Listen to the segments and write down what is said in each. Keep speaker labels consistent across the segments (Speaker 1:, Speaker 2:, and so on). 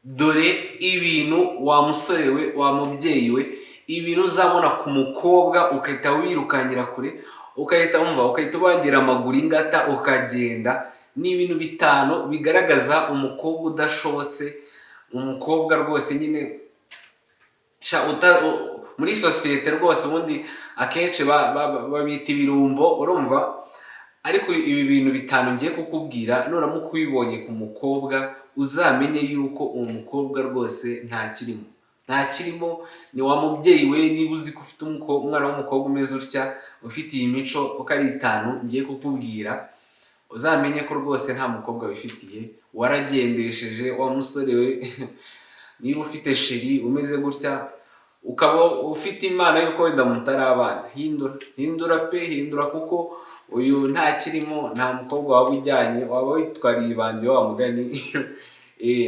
Speaker 1: Dore ibintu, wa musore we, wa mubyeyi we, ibintu uzabona ku mukobwa ugahita wirukankira kure, ugahita wumva, ugahita ubangira amaguru ingata ukagenda. Ni ibintu bitanu bigaragaza umukobwa udashobotse, umukobwa rwose nyine sha muri sosiyete rwose. Ubundi akenshi babita ibirumbo, urumva? Ariko ibi bintu bitanu ngiye kukubwira, nuramuka ubibonye ku mukobwa, uzamenye yuko uwo mukobwa rwose nta kirimo, nta kirimo. Ni wa mubyeyi we, niba uzi ko ufite umwana w'umukobwa umeze utya, ufite iyi mico uko ari itanu ngiye kukubwira, uzamenye ko rwose nta mukobwa wifitiye, waragendesheje. Wa musore we, niba ufite chérie umeze gutya, ukaba ufite Imana yuko wenda mutari abana, hindura, hindura pe, hindura, kuko uyu nta kirimo. Nta mukobwa waba ujyanye, waba witwariye ibandi wa mugani.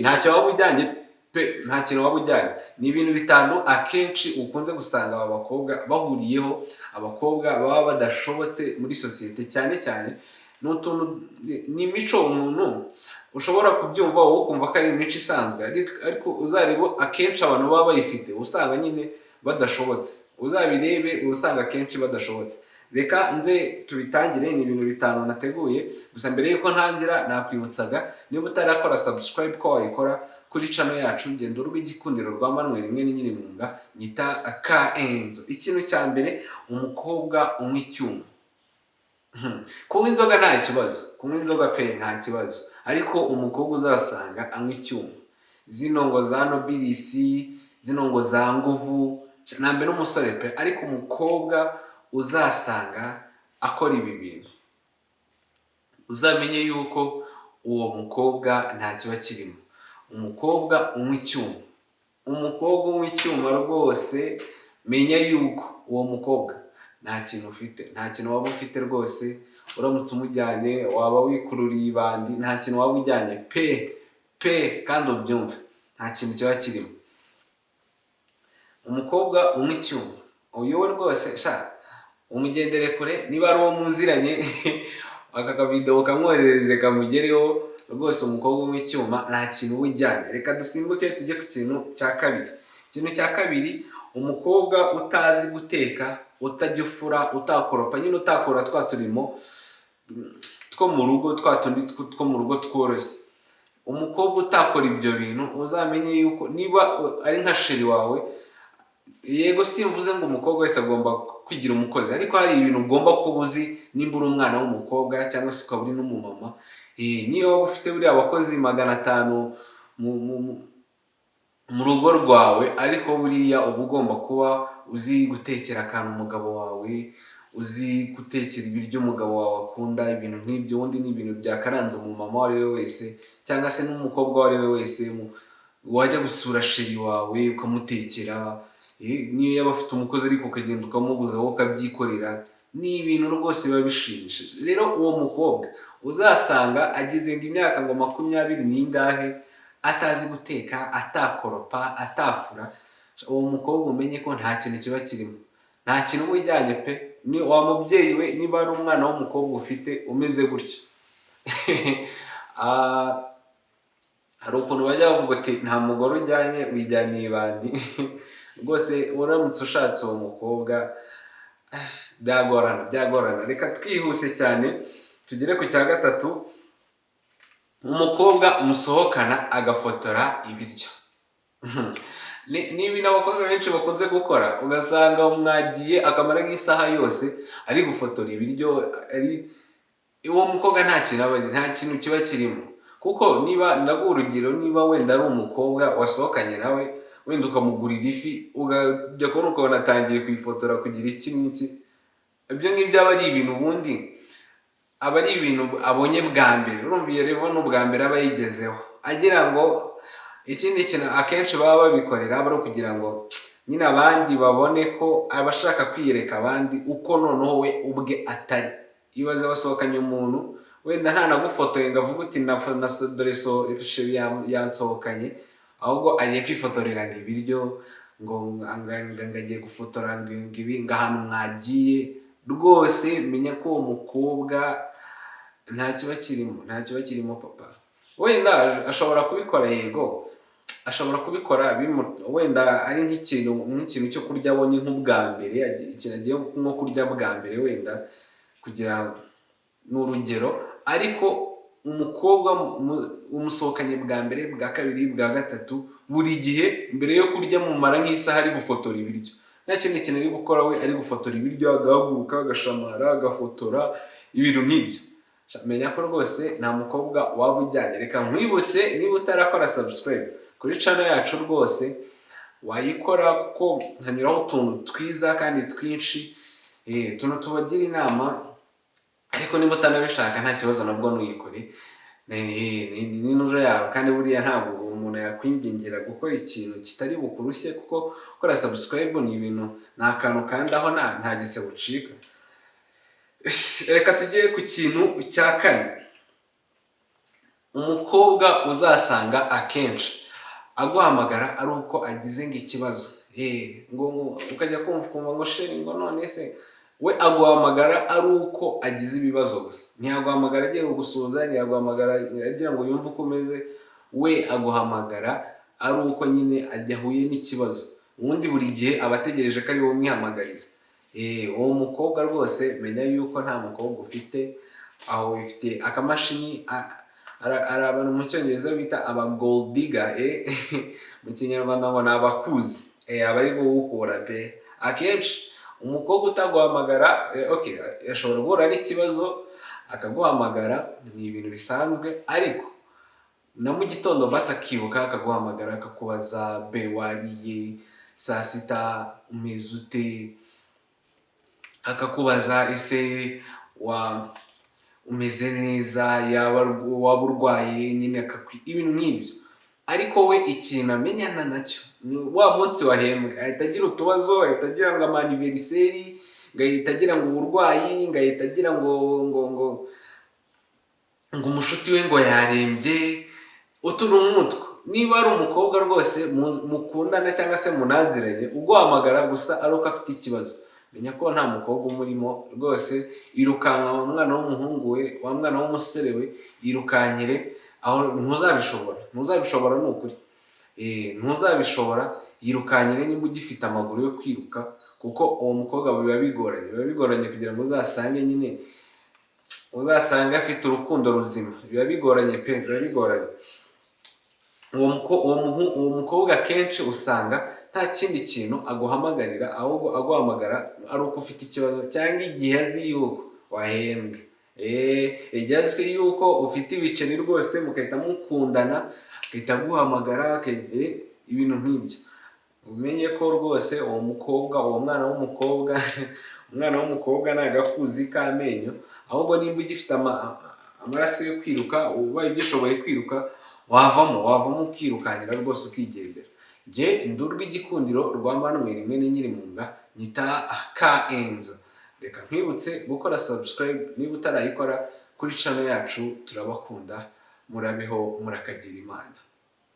Speaker 1: Ntacyo waba ujyanye pe, nta kintu waba ujyanye. Ni ibintu bitanu akenshi ukunze gusanga aba bakobwa bahuriyeho, abakobwa baba badashobotse muri sosiyete cyane cyane. Ni utuntu, ni imico umuntu ushobora kubyumva wowe ukumva ko ari imico isanzwe, ariko uzareba akenshi abantu baba bayifite usanga nyine badashobotse. Uzabirebe, usanga akenshi badashobotse. Reka nze tubitangire. Ni ibintu bitanu nateguye. Gusa mbere y'uko ntangira, nakwibutsaga, niba utarakora subscribe, ko wayikora kuri channel yacu Ngendo Rw'Igikundiro rwa Manuel mwene Nyirimwunga nyita ka Enzo. Ikintu cya mbere, umukobwa unywa icyuma. Kunywa inzoga nta kibazo, kunywa inzoga pe nta kibazo, ariko umukobwa uzasanga anywa icyuma, zino ngo za Nobilis, zino ngo za Nguvu, nta mbere n'umusore pe, ariko umukobwa uzasanga akora ibi bintu, uzamenye yuko uwo mukobwa nta kiba kirimo. Umukobwa unywa icyuma, umukobwa unywa icyuma rwose, menya yuko uwo mukobwa nta kintu ufite, nta kintu waba ufite rwose. Uramutse umujyanye waba wikururiye ibandi, nta kintu waba ujyanye pe pe, kandi ubyumve, nta kintu kiba kirimo. Umukobwa unywa icyuma, uyu we rwose sha umugendere kure. Niba ari uwo muziranye, aka kavidewo kamwoherereze kamugereho rwose. Umukobwa unywa icyuma nta kintu uba ujyanye. Reka dusimbuke tujye ku kintu cya kabiri. Ikintu cya kabiri, umukobwa utazi guteka, utajya ufura, utakoropa nyine, utakora twa turimo two mu rugo, twa tundi two mu rugo tworoshye, umukobwa utakora ibyo bintu, uzamenye yuko niba ari nka chérie wawe, yego simvuze ngo umukobwa wese agomba kwigira umukozi, ariko hari ibintu ugomba kuba uzi nimba uri umwana w'umukobwa cyangwa se ukaba uri n'umumama. Niyo waba ufite buriya abakozi 500 mu rugo rwawe, ariko buriya uba ugomba kuba uzi gutekera akantu umugabo wawe, uzi gutekera ibiryo umugabo wawe akunda, ibintu nk'ibyo. Ubundi ni ibintu byakaranze umumama uwo ari we wese cyangwa se n'umukobwa uwo ari we wese. Wajya gusura chéri wawe ukamutekera, niyo yaba afite umukozi ariko ukagenda ukamubuza, wowe ukabyikorera, ni ibintu rwose biba bishimishije. Rero uwo mukobwa uzasanga ageze ngo imyaka ngo 20 n'ingahe atazi guteka, atakoropa, atafura, uwo mukobwa umenye ko nta kintu kiba kirimo, nta kintu uba ujyanye pe. Ni wa mubyeyi we, niba ari umwana w'umukobwa ufite umeze gutya, hari ukuntu bajya bavuga uti: "Nta mugore ujyanye, wijyaniye ibandi." Rwose uramutse ushatse uwo mukobwa, byagorana, byagorana. Reka twihuse cyane tugere ku cya gatatu. Umukobwa musohokana agafotora ibiryo. Ni ibintu abakobwa benshi bakunze gukora, ugasanga mwagiye akamara nk'isaha yose ari gufotora ibiryo. Ari uwo mukobwa nta kintu aba, nta kintu kiba kirimo, kuko niba, ndaguha urugero, niba wenda ari umukobwa wasohokanye nawe, wenda ukamugurira ifi, ukajya kubona ukabona atangiye kuyifotora, kugira iki n'iki, ibyo ngibyo aba ari ibintu, ubundi aba ari ibintu abonye bwa mbere. Urumva iyo level ni ubwa mbere aba yigezeho, agira ngo ikindi kintu akenshi baba babikorera aba ari ukugira ngo nyine abandi babone ko aba ashaka kwiyereka abandi uko noneho we ubwe atari. Ibaze wasohokanye umuntu, wenda ntanagufotoye ngo avuge uti: "Dore so chéri yansohokanye," ahubwo agiye kwifotorera ngo ibiryo, ngo agiye gufotora ngo ibi, ngo ahantu mwagiye. Rwose menya ko uwo mukobwa nta kiba kirimo, nta kiba kirimo papa. Wenda ashobora kubikora, yego. Ashobora kubikora wenda ari nk'ikintu cyo kurya abonye nk'ubwa mbere, ikintu agiye nko kurya bwa mbere wenda, kugira ni urugero. Ariko umukobwa umusohokanye bwa mbere, bwa kabiri, bwa gatatu, buri gihe mbere yo kurya mumara nk'isaha ari gufotora ibiryo, nta kindi kintu ari gukora, we ari gufotora ibiryo, agahaguruka, agashamara, agafotora ibintu nk'ibyo, menya ko rwose nta mukobwa waba ujyanye. Reka nkwibutse, niba utarakora subscribe kuri channel yacu, rwose wayikora, kuko hanyuraho utuntu twiza kandi twinshi, utuntu tubagira inama. Ariko niba utanabishaka, nta kibazo, nabwo ntuyikore, ni nujo yawe. Kandi buriya ntabwo umuntu yakwingingira gukora ikintu kitari bukurushye, kuko gukora subscribe ni ibintu, ni akantu kandaho nta gisebo ucika. Reka tujye ku kintu cya kane. Umukobwa uzasanga akenshi aguhamagara ari uko agize ngo ikibazo, ngo ukajya kumva ukumva ngo "Chéri," ngo "None se?" We aguhamagara ari uko agize ibibazo gusa. Ntiyaguhamagara agiye kugusuhuza, ntiyaguhamagara agira ngo yumve uko umeze. We aguhamagara ari uko nyine ahuye n'ikibazo. Ubundi buri gihe aba ategereje ko ari wowe umwihamagarira. Uwo mukobwa rwose menya yuko nta mukobwa ufite aho, wifite akamashini. Hari abantu mu Cyongereza bita aba gold digger, mu Kinyarwanda ngo ni abakuzi, aba ari kuwukura pe. Akenshi umukobwa utaguhamagara, okay, ashobora guhura n'ikibazo akaguhamagara, ni ibintu bisanzwe. Ariko na mu gitondo basi akibuka akaguhamagara, akakubaza "Be, wariye saa sita? Umeze ute?" Akakubaza "Ese wa umeze neza?" Yaba waba urwaye nyine, ibintu nk'ibyo. Ariko we ikintu amenyana nacyo ni wa munsi wahembwe, ahita agira utubazo, ahita agira ngo ama anniversaire, ngo ahita agira ngo uburwayi, ngo ahita agira ngo umushuti we ngo yarembye, utuntu nk'utwo. Niba ari umukobwa rwose mukundana cyangwa se munaziranye uguhamagara gusa ari uko afite ikibazo, menya ko nta mukobwa umurimo rwose. Irukanka wa mwana w'umuhungu we, wa mwana w'umusore we, irukankire aho. Ntuzabishobora, ntuzabishobora, ni ukuri. Ntuzabishobora. Yirukankire nimba ugifite amaguru yo kwiruka, kuko uwo mukobwa biba bigoranye kugira ngo uzasange nyine, uzasange afite urukundo ruzima. Biba bigoranye pe, biba bigoranye. Uwo mukobwa akenshi usanga nta kindi kintu aguhamagarira, ahubwo aguhamagara ari uko ufite ikibazo cyangwa igihe azi yuko wahembwe, igihe azi yuko ufite ibiceri rwose, mugahita mukundana, agahita aguhamagara, ibintu nk'ibyo. Umenye ko rwose uwo mukobwa, uwo mwana w'umukobwa, umwana w'umukobwa ni agakuzi k'amenyo. Ahubwo nimba ugifite amaraso yo kwiruka, ubaye ugishoboye kwiruka, wavamo ukirukankira rwose, ukigendera. Njye ndurwa igikundiro rwa Manuel mwene Nyirimunga, nyita ka Enzo. Reka nkwibutse gukora subscribe niba utarayikora kuri channel yacu. Turabakunda, murabeho, murakagira Imana.